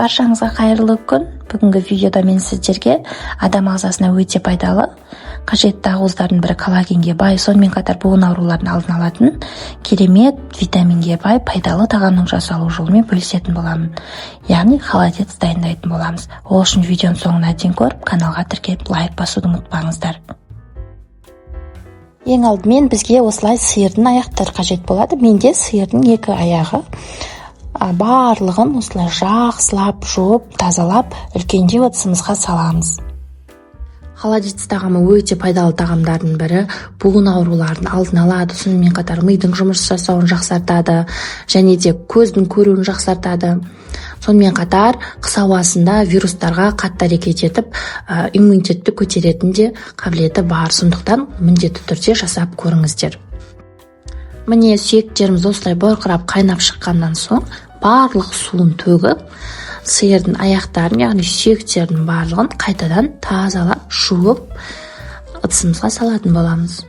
Баршаңызға қайырлы күн. Бүгінгі видеода мен сіздерге адам ағзасына өте пайдалы, қажетті ақуыздардың бірі коллагенге бай, сонымен қатар буын ауруларын алдын алатын керемет витаминге бай пайдалы тағамның жасалу жолымен бөлісетін боламын. Яғни холодец дайындайтын боламыз. Ол үшін видеоның соңына дейін көріп, каналға тіркеліп, лайк басуды ұмытпаңыздар. Ең алдымен бізге осылай сиырдың аяқтары қажет болады. Менде сиырдың екі аяғы. Барлығын осылай жақсылап жуып, тазалап, үлкендеу ыдысымызға саламыз. Холодец тағамы өте пайдалы тағамдардың бірі. Буын ауруларын алдын алады, сонымен қатар мидың жұмыс жасауын жақсартады, және де көздің көруін жақсартады. Сонымен қатар қыс ауасында вирустарға қатты әрекет етіп, иммунитетті көтеретін де қабілеті бар. Сондықтан міндетті түрде жасап көріңіздер. Міне, сүйектеріміз осылай бұрқырап қайнап шыққаннан соң барлық суын төгіп, сиырдың аяқтарын, яғни сүйектердің барлығын қайтадан тазалап, жуып, ыдысымызға салатын боламыз.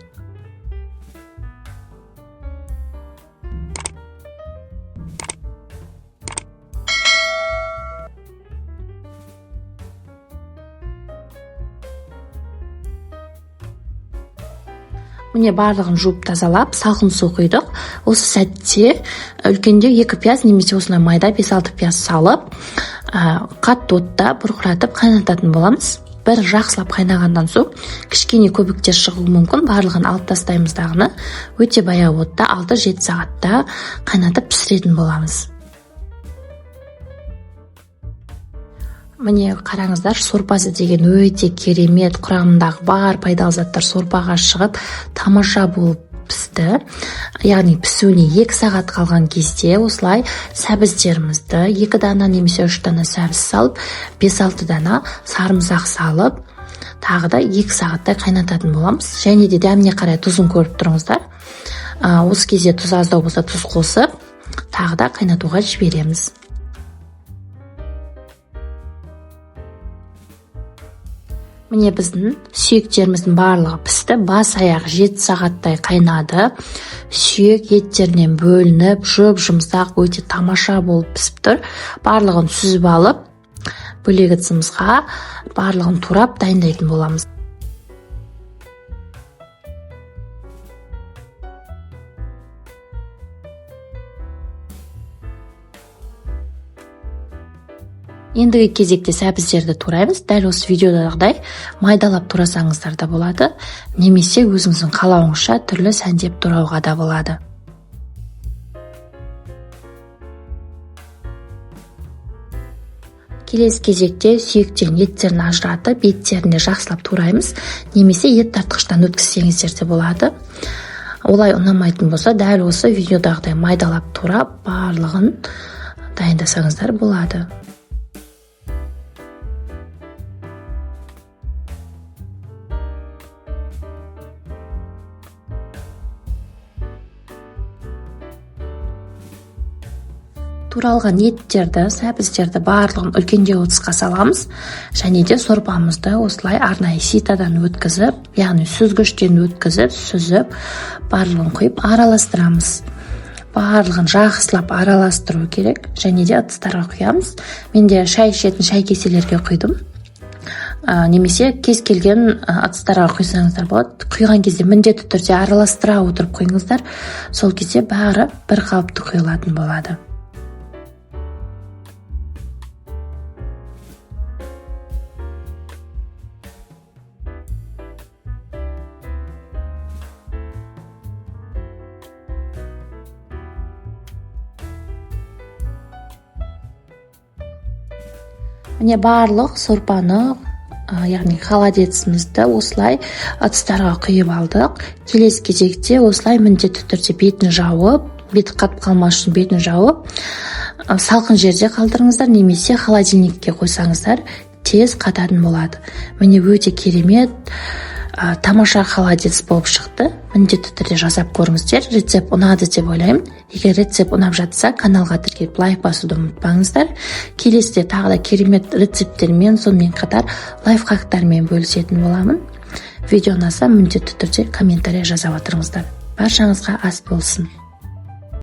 Міне, барлығын жуып тазалап, салқын су құйдық. Осы сәтте үлкендеу 2 пияз немесе осындай майда 5-6 пияз салып, қатты отта бұрқыратып қайнататын боламыз. Бір жақсылап қайнағаннан соң кішкене көбіктер шығуы мүмкін, барлығын алып тастаймыз дағыны өте баяу отта 6-7 сағатта қайнатып пісіретін боламыз. Міне, қараңыздар, сорпасы деген өте керемет, құрамындағы бар пайдалы заттар сорпаға шығып, тамаша болып пісті. Яғни пісуіне 2 сағат қалған кезде осылай сәбіздерімізді 2 дана немесе 3 дана сәбіз салып, 5-6 дана сарымсақ салып, тағы да 2 сағаттай қайнататын боламыз. Және де дәміне қарай тұзын көріп тұрыңыздар. Осы кезде тұз аздау болса тұз қосып, тағы да қайнатуға жібереміз. Міне, біздің сүйектеріміздің барлығы пісті, бас аяқ 7 сағаттай қайнады. Сүйек еттерінен бөлініп, жұп-жұмсақ, өте тамаша болып пісіп тұр. Барлығын сүзіп алып, бөлек ыдысымызға барлығын турап дайындайтын боламыз. Ендігі кезекте сәбіздерді тураймыз. Дәл осы видеодағыдай майдалап турасаңыздар да болады, немесе өзіңіздің қалауыңызша түрлі сәндеп турауға да болады. Келесі кезекте сүйектен еттерін ажыратып, еттерін де жақсылап тураймыз, немесе ет тартқыштан өткізсеңіздер де болады. Олай ұнамайтын болса, дәл осы видеодағыдай майдалап турап, барлығын дайындасаңыздар болады. Туралған еттерді, сәбіздерді барлығын үлкендеу ыдысқа саламыз, және де сорпамызды осылай арнайы ситадан өткізіп, яғни сүзгіштен өткізіп, сүзіп, барлығын құйып араластырамыз. Барлығын жақсылап араластыру керек, және де ыдыстарға құямыз. Мен де шай ішетін шай кеселерге құйдым. Немесе кез келген ыдыстарға құйсаңыздар болады. Құйған кезде міндетті түрде араластыра отырып құйыңыздар. Сол кезде бәрі бір қалыпты құйылатын болады. Міне, барлық сорпаны, яғни холодецімізді осылай ыдыстарға құйып алдық. Келесі кезекте осылай міндетті түрде бетін жауып, беті қатып қалмас үшін бетін жауып, салқын жерде қалдырыңыздар, немесе холодильникке қойсаңыздар тез қататын болады. Міне, өте керемет, тамаша холодец болып шықты. Міндетті түрде жасап көріңіздер. Рецепт ұнады деп ойлаймын. Егер рецепт ұнап жатса, каналға тіркеліп, лайк басуды ұмытпаңыздар. Келесіде тағы да керемет рецепттермен, сонымен қатар лайфхактармен бөлісетін боламын. Видео ұнаса, міндетті түрде комментарий жаза отырыңыздар. Баршаңызға ас болсын.